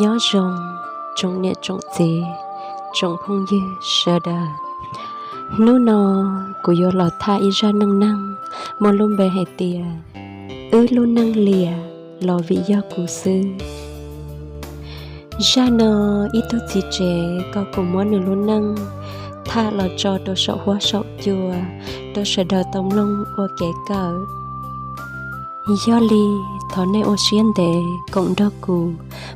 Nyob zoo tsoom niam tsoom txiv, tsoom phooj ywg sawv daws. Hnub no kuv yuav los tham ib zaj neej neeg muaj lub npe hais tias wb lub neej liam los vim yog kuv xwb. Zaj no ib tug txiv tsev kom kuv muab nws lub neej tham los tso rau saum huab saum cua rau sawv daws tau mloog ua kev kawm. Yog li thov nej ua siab ntev koom nrog kuv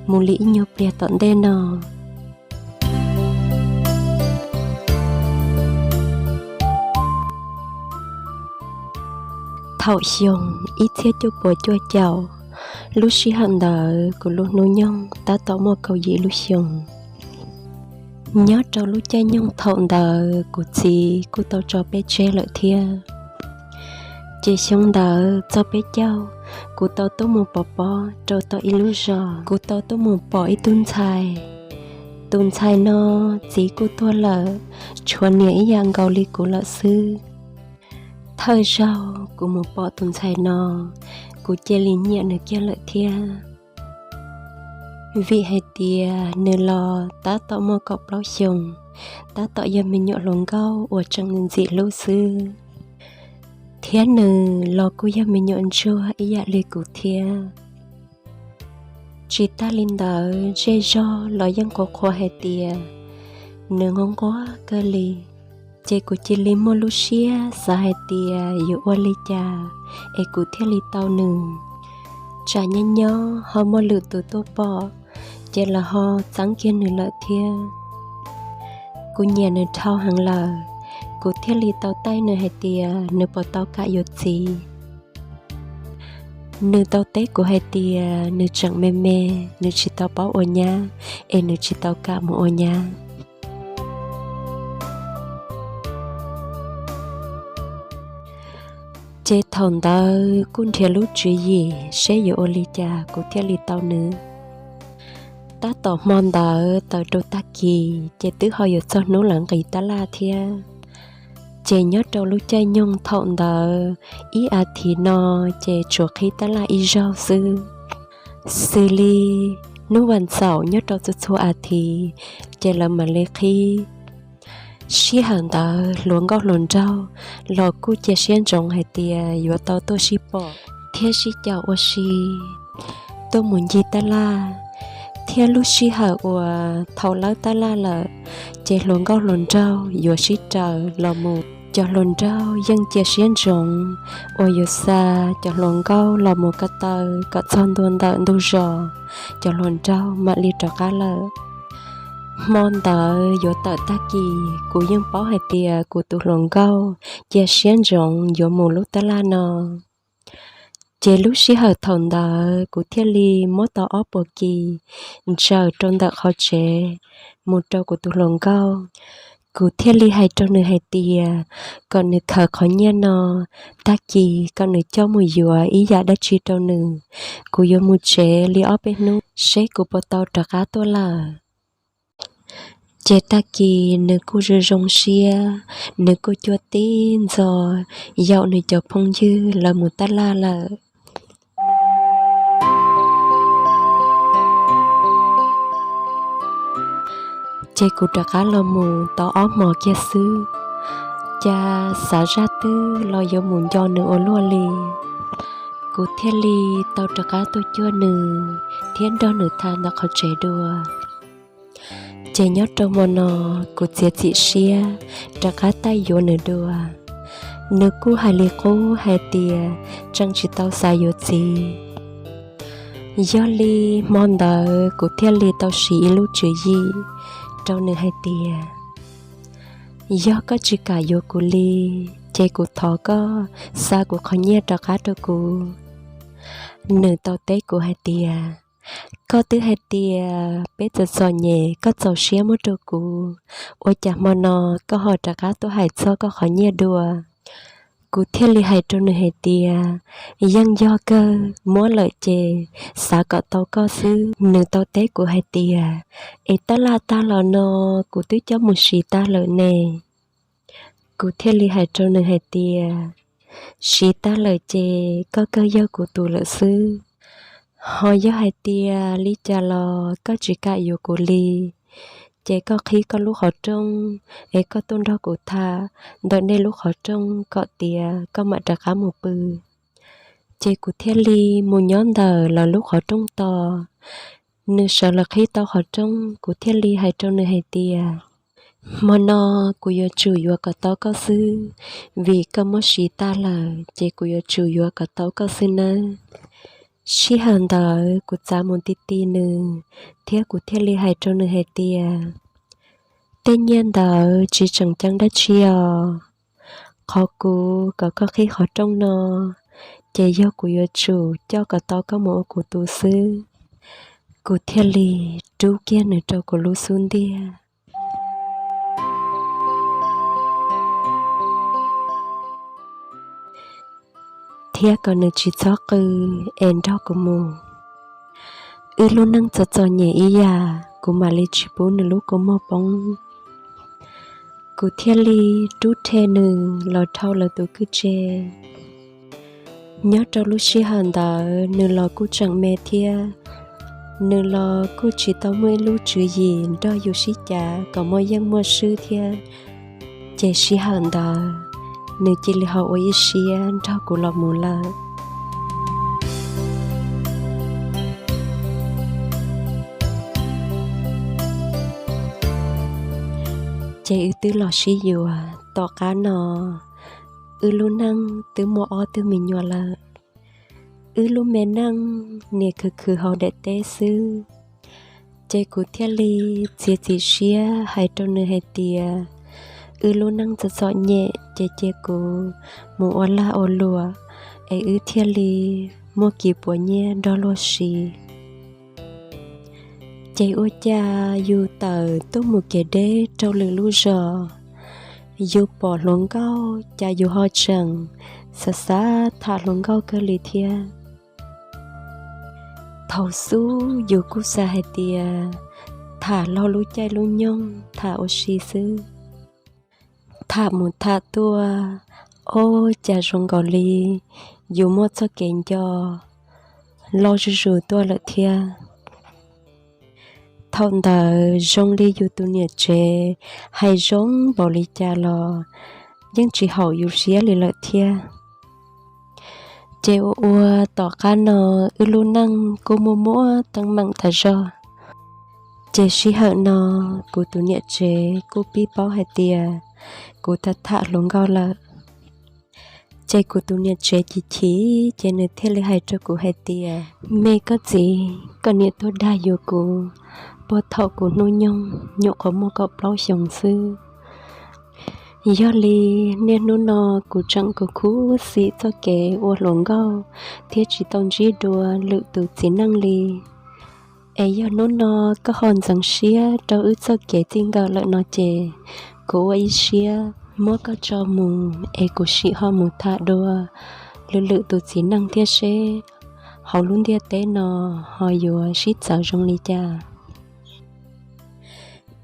mus li ib nyuag pliag tom ntej no. Thaum xyoo ib txhiab cuaj puas cuaj caum, lub sij hawm ntawd kuv lub hnub nyoog tab tom muaj kaum yim lub xyoo. Nyob rau lub caij nyoog thaum ntawd kuv txiv kuj tau tso peb tseg lawm thiab. Ces xyoo ntawd txog peb caug, kuv tau tuaj mus pov pob rau tom ib lub zos, kuv tau tuaj mus pom ib tug ntxhais. Tus ntxhais no txiv kuj tuag lawm, tshuav niam ib yam nkaus li kuv lawm xwb. Thawj zaug kuv mus pom tus ntxhais no, kuv cia li nyiam nws kiag lawm thiab. Vim hais tias nws los tab tom muaj kaum plaub xyoos, tab tom yog me nyuam hluas nkauj uas tseem ntxim hlub xwb, thiab nws los kuj yog me nyuam ntsuag ib yam li kuv thiab. Tsis tag li ntawd zej zog los yeej qhuas qhuas hais tias nws nquag nquag kawg li. Ces kuv cia li muaj lub siab xav hais tias yuav ua li cas es kuv thiaj li tau nws, tsam nyob nyob ho muaj lwm tus tuaj pom, ces los ho txeeb kiag nws lawm thiab. Kuv nyiam nws dhau heev lawm, kuv thiaj li tau taij nws hais tias nws puas tau kam yuav txiv. Nws tau teb kuv hais tias nws tseem me me, nws tsis tau paub ua nyab, es nws tsis tau kam mus ua nyab. Ces thaum ntawd kuj nrhiav lub tswv yim seb yuav ua li cas kuv thiaj li tau nws. Tab tom hmo ntawd tawm rau tag kis ces twb ho yuav txog hnub lawv nqis tab laj thiab. Ces nyob rau lub caij nyoog thaum ntawd ib as thiv no ces tsuas qhib tab laj ib zaug xwb. Xws li hnub vas ntxaum nyob rau txhua txhua as thiv ces lawv mam li qhib. Sij hawm ntawd hluas nkauj hluas nraug los kuj cia siab ntsoov hais tias yuav tau tuaj sib pom thiab sib caum ua si, tuaj mus ncig tab laj, thiab lub sij hawm uas thaum lawb tab laj lawm ces hluas nkauj hluas nraug yuav sib raws los mus. Cov hluas nraug yeej cia siab ntsoov uas yuav xa cov hluas nkauj los mus ko taw kom txog ntua ntawm ntug zos, cov hluas nraug mam li rov qab lawm. Hmo ntawd yuav tawm tag kis kuv yeej paub hais tias kuv tus hluas nkauj cia siab ntsoov yuav mus lub tab laj no. Ces lub sij hawm thaum ntawd kuv thiaj li muab tau ob puas kis ntsaws rau ntawm qhov tsev mus rau kuv tus hluas nkauj. Kuv thiaj li hais rau nws hais tias kom nws khaws qhov nyiaj no, tag kis kom nws coj mus yuav ib yam dab tsi rau nws, kuv yuav mus tsev li ob peb hnub seb kuv puas tau rov qab tuaj lawm. Ces tag kis nws kuj zoo zoo siab, nws kuj cuaj tib ntxo yaum nws cov phooj ywg lawv mus tab laj lawm. Ces kuv rov qab los mus tau ob hmos kiag xwb, cas xav zaj twg los yuav mus nco nws ua luaj li. Kuv thiaj li tau rov qab tuaj cuag nws thiab nrog nws tham ntawm qhov tsev dua. Ces nyob rau hmo no kuv txiav txim siab rov qab taij yuav nws dua. Nws kuj hais li qub hais tias tseem tsis tau xav yuav txiv. Yog li hmo ntawd kuv thiaj li tau siv ib lub tswv yim rau nws hais tias, yog koj tsis kam yuav kuv li, ces kuv thov koj xa kuv qhov nyiaj rov qab rau kuv. Nws tau teb kuv hais tias, koj twb hais tias peb txom txom nyem koj txaus siab muab rau kuv, ua cas hmo no koj ho rov qab tuaj hais txog koj qhov nyiaj dua? Kuv thiaj li hais rau nws hais tias, yeej yog kawg, muab lawm ces xav kom tau koj xwb. Nws tau teb kuv hais tias, es tab laj tag los no kuv twb coj mus siv tag lawm ne. Kuv thiaj li hais rau nws hais tias, siv tag lawm ces koj kawg yog kuv tus lawm xwb. Ho yog hais tias li cas los koj tsis kam yuav kuv li, ces koj qhib koj lub qhov rooj es koj tuaj nrog kuv tham ntawm nej lub qhov rooj kom tiav koj mam rov qab mus pw. Ces kuv thiaj li mus nyob ntawm lawv lub qhov rooj tos. Nws sawv los qhib tau qhov rooj, kuv thiaj li hais rau nws hais tias, hmo no kuv yuav tsum yuav kom tau koj xwb, vim koj muab siv tag lawm ces kuv yuav tsum yuav kom tau koj xwb nawb. Sij hawm ntawd kuv txav mus ti ti nws, thiab kuv thiaj li hais rau nws hais tias, tej nyiaj ntawd tsis tseem ceeb dab tsi os. Qhov kuv kom koj qhib qhov rooj no, ces yog kuv yuav tsum coj kom tau koj mus ua kuv tus xwb. Kuv thiaj li rub kiag nws rau kuv lub xub ntiag, thiab kom nws tsis txhob qw es nrog kuv mus. Wb lub neej txom txom nyem ib yam, kuv mam li tsis pub nws lub kua muag poob. Kuv thiaj li rub rhe nws los dhau lawv tus kwj tse. Nyob rau lub sij hawm ntawd nws los kuj tseem me thiab, nws los kuj tsis tau muaj ib lub tswv yim nrog yus sib cav kom muaj yeej muaj swb thiab. Ces sij hawm ntawd nws cia li ho ua ib siab nrog kuv los mus lawm. Ces wb twb los sib yuav, tom qab no wb lub neej twb muaj ob tug me nyuam lawm. Wb lub me neej niaj khwv khwv hauv daim teb xwb, ces kuv thiaj li txiav txim siab hais rau nws hais tias, wb lub neej txom txom nyem ces cia kuv mus ua lag ua luam, es wb thiaj li muaj kev puas nyiaj nrog luag siv. Ces ua cas yus tawm tuaj mus kev deb rau lwm lub zos, yus pom hluas nkauj cas yus ho tseem xav xav tham hluas nkauj kawg li thiab. Thaum xub yus kuj xav hais tias tham laug lub caij lub nyoog tham ua si xwb. Tham mus tham tuaj, ua cas zoo nkaus li yus muaj txoj kev nco loj zuj zus tuaj lawm thiab. Thaum ntawd zoo li yus tus niam tsev hais zoo npaum li cas los yeej tsis haum yus siab li lawm thiab. Ces ua ua tom qab no wb lub neej kuj muaj muaj teeb meem tas zog. Ces sij hawm no kuv tus niam tsev kuj pib paub hais tias kuv tham tham hluas nkauj lawm. Ces kuv tus niam tsev chim chim, ces nws thiaj li hais rau kuv hais tias, me koj txiv, koj niam tuaj dag yuav kuv puag thaum kuv hnub nyoog nyuam qhuav muaj kaum plaub xyoos xwb. Yog li niaj hnub no kuv tseem khuv khuv xim txoj kev ua hluas nkauj thiab tsis tau ntsib dua lwm tus txiv neej li. Es yog hnub no koj ho ntxeev siab rau wb txoj kev txij nkawm lawm no ces kuv ua ib siab muab koj tso mus es kuv sim ho mus tham dua lwm lwm tus txiv neej thiab seb hauv lub ntiaj teb no ho yuav sib txawv zoo li cas.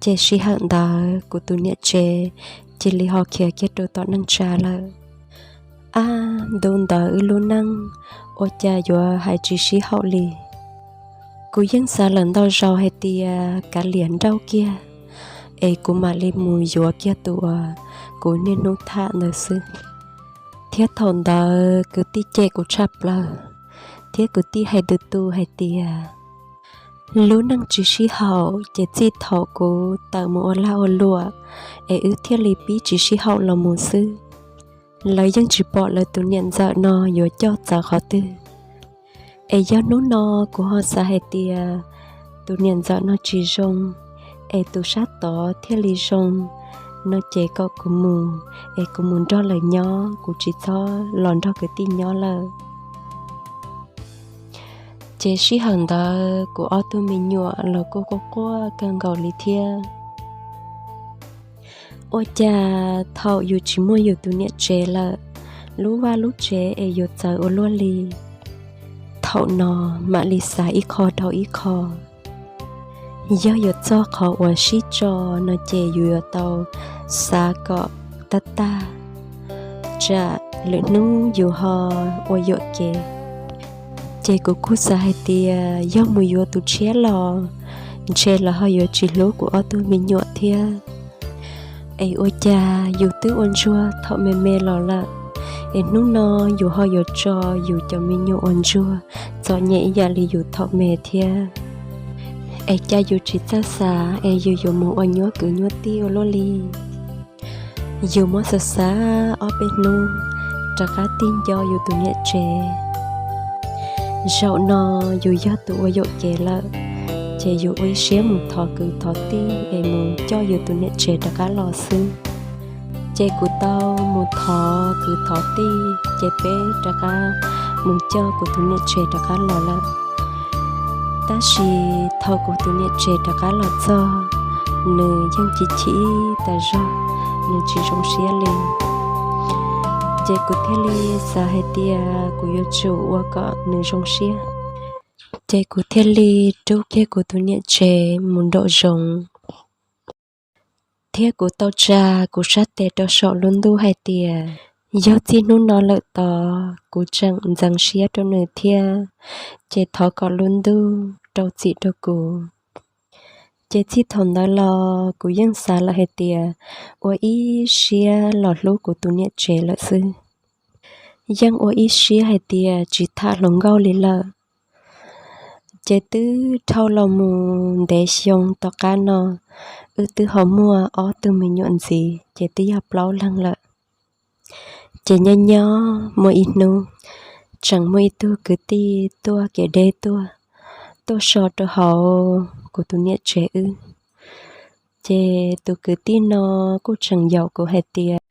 Ces sij hawm ntawd kuv tus niam tsev cia li ho khiav kiag rau tom neej tsa lawm. Ab, ntu ntawd wb lub neej ua cas yuav hais tsis sib haum li. Kuv yeej xav lawm ntau zaus hais tias kav liam nrauj kiag es kuv mam li mus yuav kiag tus uas kuv niaj hnub tham ntawd xwb. Thiab thaum ntawd kwv tij cem kuv tshaj plaws, thiab kwv tij hais tus tus hais tias lub neej tsis sib haum ces txij thaum kuv tawm mus ua lag ua luam es wb thiaj li pib tsis sib haum los mus xwb. Lawv yeej tsis pom lawv tus niam ntxawm no yuav coj txawv qhov twg. Es yog hnub no kuv ho xav hais tias tus niam ntxawm no tsis zoo, es tus sab tod thiaj li zoo no ces kom kuv mus, es kuv mus nrog lawv nyob, kuv tsis txhob los nrog kwv tij nyob lawm. Ces sij hawm ntawd kuv ob tug me nyuam los kuj quaj quaj kawg nkaus li thiab. Ua cas thaum yus tsis muaj yus tus niam tsev lawm, lub vaj lub tsev es yuav txawv ua luaj li. Thaum no mam li xav ib qho dhau ib qho. Yog yuav txog qhov uas sib tso no ces yus yuav tau xav kom tag tag, tsam lwm hnub yus ho ua yuam kev. Ces kuv kuj xav hais tias yog mus yuav tus tshiab los ntshe los ho yuav tsis hlub kuv ob tug me nyuam thiab. Es ua cas yus twb ua ntsuag thaum me me los lawm, es hnub no yus ho yuav tso yus cov me nyuam ua ntsuag txom nyem ib yam li yus thaum me thiab. Es cas yus tsis txawj xav es yus yuav mus ua nyuab kwv nyuab tij ua luaj li. Yus muab xav xav ob peb hnub rov qab tig nco yus tus niam tsev. Zaum no yus yog tus ua yuam kev lawm, ces yus ua ib siab mus thov kwv thov tij es mus coj yus tus niam tsev rov qab los xwb. Ces kuv tau mus thov kwv thov tij ces peb rov qab mus coj kuv tus niam tsev rov qab los lawm. Tab sis thaum kuv tus niam tsev rov qab los txog, nws yeej chim chim tas zog, nws tsis zoo siab li. Ces kuv thiaj li xav hais tias kuv yuav tsum ua kom nws zoo siab. Ces kuv thiaj li rub kiag kuv tus niam tsev mus nraum zoov, thiab kuv tau tsa kuv sab tes rau saum lub ntuj hais tias, yog txij hnub no lawm tod kuv tseem ntxeev siab rau nws thiab, ces thov kom lub ntuj rau txim rau kuv. Ces txij thaum ntawd los kuv yeej xav lawm hais tias ua ib siab los hlub kuv tus niam tsev lawm xwb. Yeej ua ib siab hais tias tsis tham hluas nkauj li lawm. Ces twb dhau los mus ntev xyoo tom qab no, wb twb ho muaj ob tug me nyuam ntxiv ces twb yog plaub leeg lawm. Ces nyob nyob muaj ib hnub, tseem muaj ib tug kwv tij tuaj kev deb tuaj, tuaj so rau hauv kuv tus niam tsev wb. Ces tus kwv tij no kuj tseem yaum kuv hais tias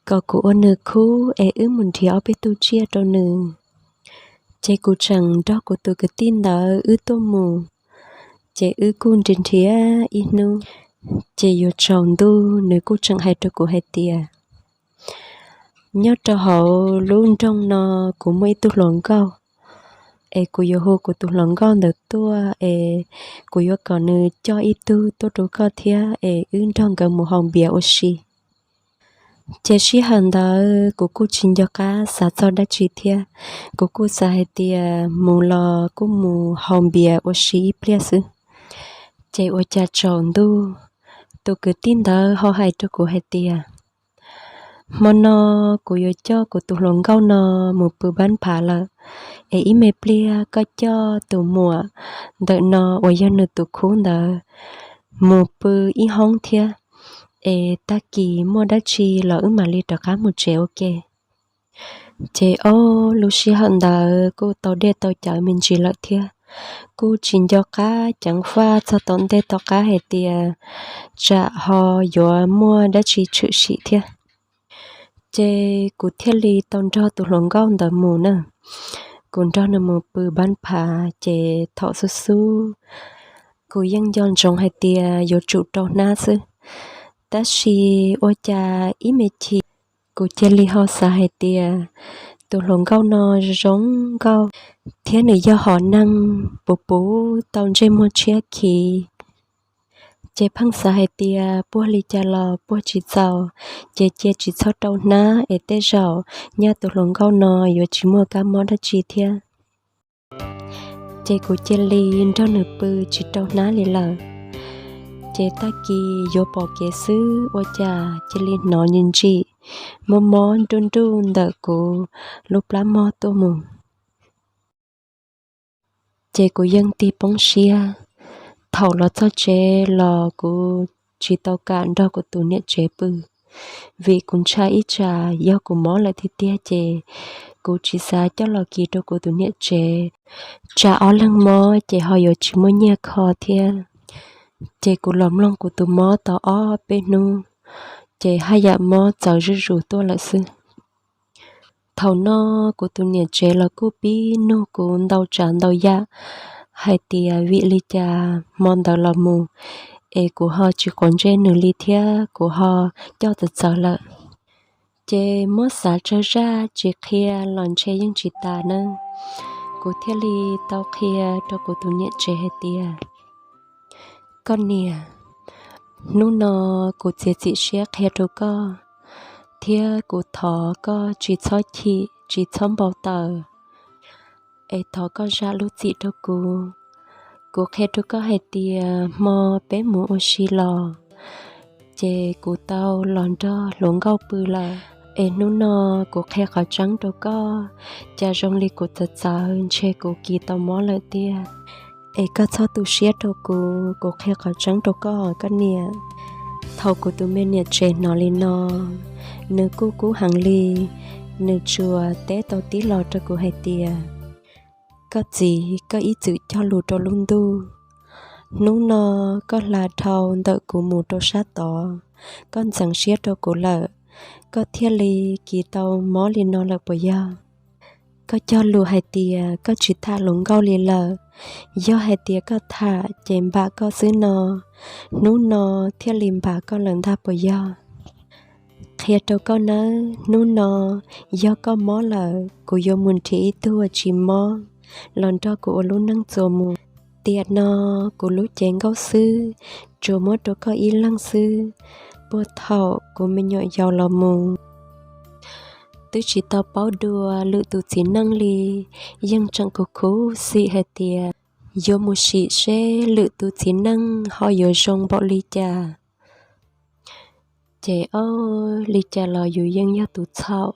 kom kuv ua nws khub es wb mus nrhiav ob peb tug tsiaj rau nws. Ces kuv tseem nrog kuv tus kwv tij ntawd wb tuaj mus. Ces wb kuj nrhiav nrhiav ib hnub, ces yuav tsaus ntuj nws kuj tseem hais rau kuv hais tias, nyob rau hauv lub nroog no kuv muaj ib tug hluas nkauj, es kuv yuav hu kuv tus hluas nkauj ntawd tuaj es kuv yuav kom nws coj ib tug tuaj rau koj thiab es wb nrog nkawd mus haus npias ua si. Ces sij hawm ntawd kuv kuj tsis nco qab xav txog dab tsi thiab, kuv kuj xav hais tias mus los kuj mus haus npias ua si ib pliag xwb. Ces ua cas tsaus ntuj, tus kwv tij ntawd ho hais rau kuv hais tias, hmo no kuv yuav coj kuv tus hluas nkauj no mus pw npab phav lawm, es ib me pliag koj coj tus muam ntawm no uas yog nws tus khub ntawd mus pw ib hoob thiab, es tag kis muaj dab tsi los wb mam li rov qab mus tsev ua ke. Ces ob lub sij hawm ntawd kuj tau dej tau cawv me ntsis lawm thiab, kuj tsis nco qab ceev faj txog tom ntej tom qab hais tias tsam ho yuav muaj dab tsi tshwm sim thiab. Ces kuv thiaj li tau nrog tus hluas nkauj ntawd mus na. Kuv nrog nws mus pw npab phav ces thaum xub xub kuv yeej nco ntsoov hais tias yuav tsum rau hnab xwb. Tab sis ua cas ib me chim kuv cia li ho xav hais tias tus hluas nkauj no zoo nkauj, thiab nws yog hom neeg puv puv tau ntsej muag tshiab khiv. Ces pheej xav hais tias puag li cas los puag tsis txaus, ces cia tsis txhob rau hnab es tej zaum nyaj tus hluas nkauj no yuav tsis muaj kab mob dab tsi thiab. Ces kuv cia li nrog nws pw tsis rau hnab li lawm. Ces tag kis yuav pom kev xwb ua cas cia li hnov ntsim ntsim, mob mob nruj nruj ntawm kuv lub plab mog tuaj mus. Ces kuv yeej tig poob siab. Thaum los txog tsev los kuv tsis tau kam nrog kuv tus niam tsev pw, vim kuv ntshai ib tsam yog kuv mob lawm tiag tiag ces kuv tsis xav coj los kis rau kuv tus niam tsev, tsam ob leeg mob ces ho yuav tsis muaj nyiaj kho thiab. Ces kuv los mloog kuv tus mob tau ob peb hnub, ces haj yam mob txawv zuj zus tuaj lawm xwb. Thaum no kuv tus niam tsev los kuj pib nug kuv ntau tsav ntau yam hais tias vim li cas hmo ntawd los mus es kuv ho tsis quav ntsej nws li thiab kuv ho coj txawv txawv lawm. Ces muab xav tsawg zaj tsis qhia los ntshe yeej tsis tas na. Kuv thiaj li tau qhia rau kuv tus niam tsev hais tias, koj niam, hnub no kuv txiav txim siab qhia rau koj, thiab kuv thov koj tsis txhob chim tsis txhob npau taws. es thov koj zam lub txim rau kuv. Kuv qhia rau koj hais tias hmo peb mus ua si los, ces kuv tau los nrog hluas nkauj pw lawm, es hnub no kuv qhia qhov tseeb rau koj. Cas zoo li kuv txawv txawv ntshe kuv kis tau mob lawm tiag. Es koj txhob tu siab rau kuv, kuv qhia qhov tseeb rau koj, koj niam. Thaum kuv tus me niam tsev hnov li no, nws kuj kub heev li, nws tsuas teb tau tib lo rau kuv hais tias, koj txiv, koj ib txwm cog lus rau lub ntuj. Hnub no koj hla dhau ntawm kuv mus rau sab tod, koj ntxeev siab rau kuv lawm, koj thiaj li kis tau mob li no lawm puas yog? Koj cog lus hais tias koj tsis tham hluas nkauj li lawm, yog hais tias koj tham ces npam koj xwb no, hnub no thiaj li npam koj lawm ntag puas yog? Qhia rau koj nawb, hnub no yog koj mob lawm, kuv yuav mus nrhiav ib tug uas tsis mob los nrog kuv ua lub neej txuas mus. Tiam no kuv lub cev nkauj xwb, tsuas muab rau koj ib leeg xwb, puag thaum kuv me nyuam yaus los mus twb tsis tau paub dua lwm tus txiv neej li, yeej tseem khuv khuv xim hais tias yuav mus sim seb lwm tus txiv neej ho yuav zoo npaum li cas. Ces ob li cas los yus yeej yog tus txhaum,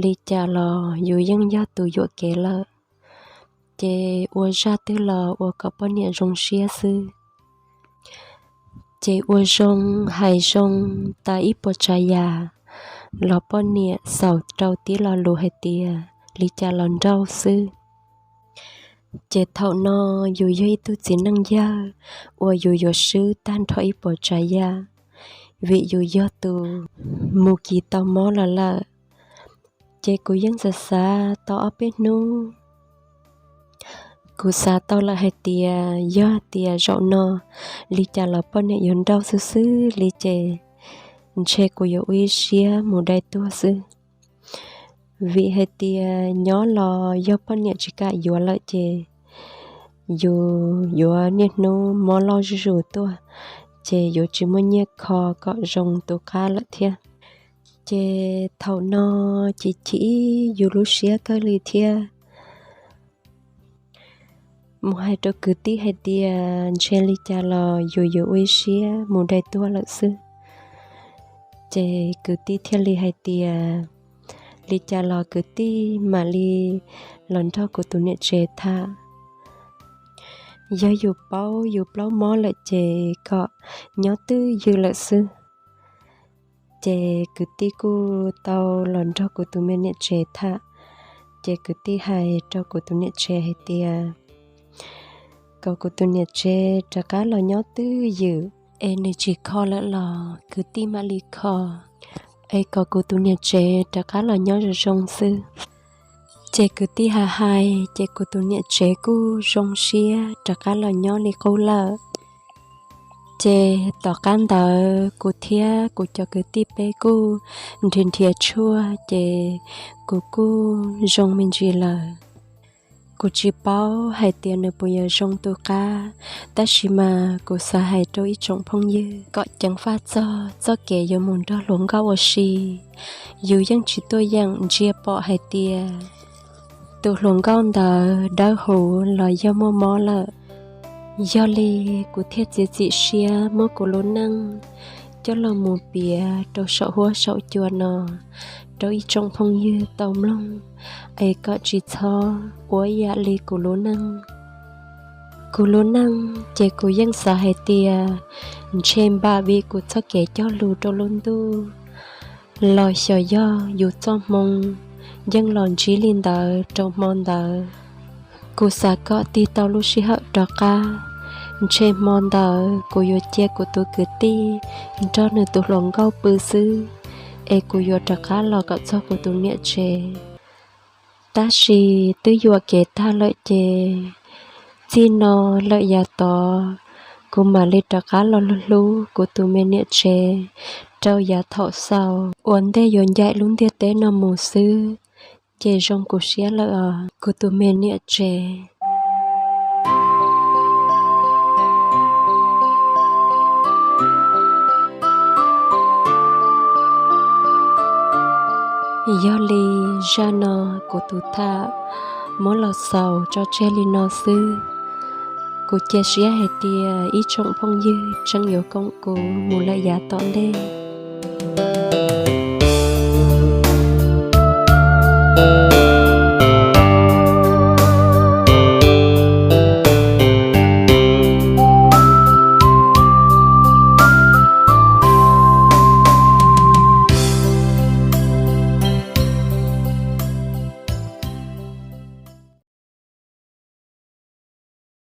li cas los yus yeej yog tus yuam kev lawm. Ces ua zaj twg los ua kom poj niam zoo siab xwb. Ces ua zoo hais zoo tas ib puas tsav yam los poj niam xaus rau tib lo lus hais tias li cas los nrauj xwb. Ces thaum no yus yog ib tug txiv neej yawg uas yus yuav swb tag nrho ib puas tsav yam, vim yus yog tus mus kis tau mob los lawm. Ces kuv yeej xav xav tau ob peb hnub, kuv xav tau lawm hais tias yog tias zaum no li cas los poj niam yuav nrauj xwb xwb li ces ntshe kuv yuav ua ib siab mus dai tuag xwb. Vim hais tias nyob los yog poj niam tsis kam yuav lawm ces yus yuav niaj hnub mob loj zuj zus tuaj, ces yuav tsis muaj nyiaj kho kom zoo tu qab lawm thiab. Ces thaum no chim chim yus lub siab kawg li thiab. Mus hais rau kwv tij hais tias ntshe li cas los yus yuav ua ib siab mus dai tuag lawm xwb. Ces kwv tij thiaj li hais tias li cas los kwv tij mam li los nrog kuv tus niam tsev tham. Yog yus paub yus plaub mob lawm ces kom nyob twj ywm lawm xwb. Ces kwv tij kuj tau los nrog kuv tus me niam tsev tham. Ces kwv tij hais rau kuv tus niam tsev hais tias kom kuv tus niam tsev rov qab los nyob twj ywm, es nws tsis kho lawm los kwv tij mam li kho, es kom kuv tus niam tsev rov qab los nyob zoo zoo xwb. Ces kwv tij hais hais ces kuv tus niam tsev kuj zoo siab rov qab los nyob li qub lawm. Ces tom qab ntawd kuv thiab kuv cov kwv tij peb kuj nrhiav nrhiav tshuaj ces kuv kuj zoo me ntsis lawm. Kuv tsis paub hais tias nws puas yuav zoo tu qab, tab sis mas kuv xav hais rau ib tsoom phooj ywg kom ceev faj txog txoj kev yuav mus nrog hluas nkauj ua si. Yus yeej tsis tuaj yeem ntsia pom hais tias tus hluas nkauj ntawd dawb huv los yog muaj mob lawm. Yog li kuv thiaj txiav txim siab muab kuv lub neej coj los mus piav rau saum huab saum cua no rau ib tsoom phooj ywg tau mloog, es kom tsis txhob ua yam li kuv lub neej. Kuv lub neej ces kuv yeej xav hais tias ntshe npam vim kuv txoj kev cog lus rau lub ntuj, los xyov yog yus txoj hmoo yeej los ntsib li ntawd rau hmo ntawd. Kuv xav kom tig tau lub sij hawm rov qab, ntshe hmo ntawd kuv yuav cia kuv tus kwv tij nrog nws tus hluas nkauj pw xwb, es kuv yuav rov qab los kom txog kuv tus niam tsev. Tab sis twb yuam kev tag lawm ces txij no lawm yav tod kuv mam li rov qab los hlub hlub kuv tus me niam tsev rau yav thaum xaus ua ntej yuav ncaim lub ntiaj teb no mus xwb, ces zoo kuv siab lawm os kuv tus me niam tsev. Yog li zaj no kuv tus tham muab los xaus tso tseg li no xwb. Kuv cia siab hais tias ib tsoom phooj ywg tseem yuav koom kuv mus lawm yav tom ntej.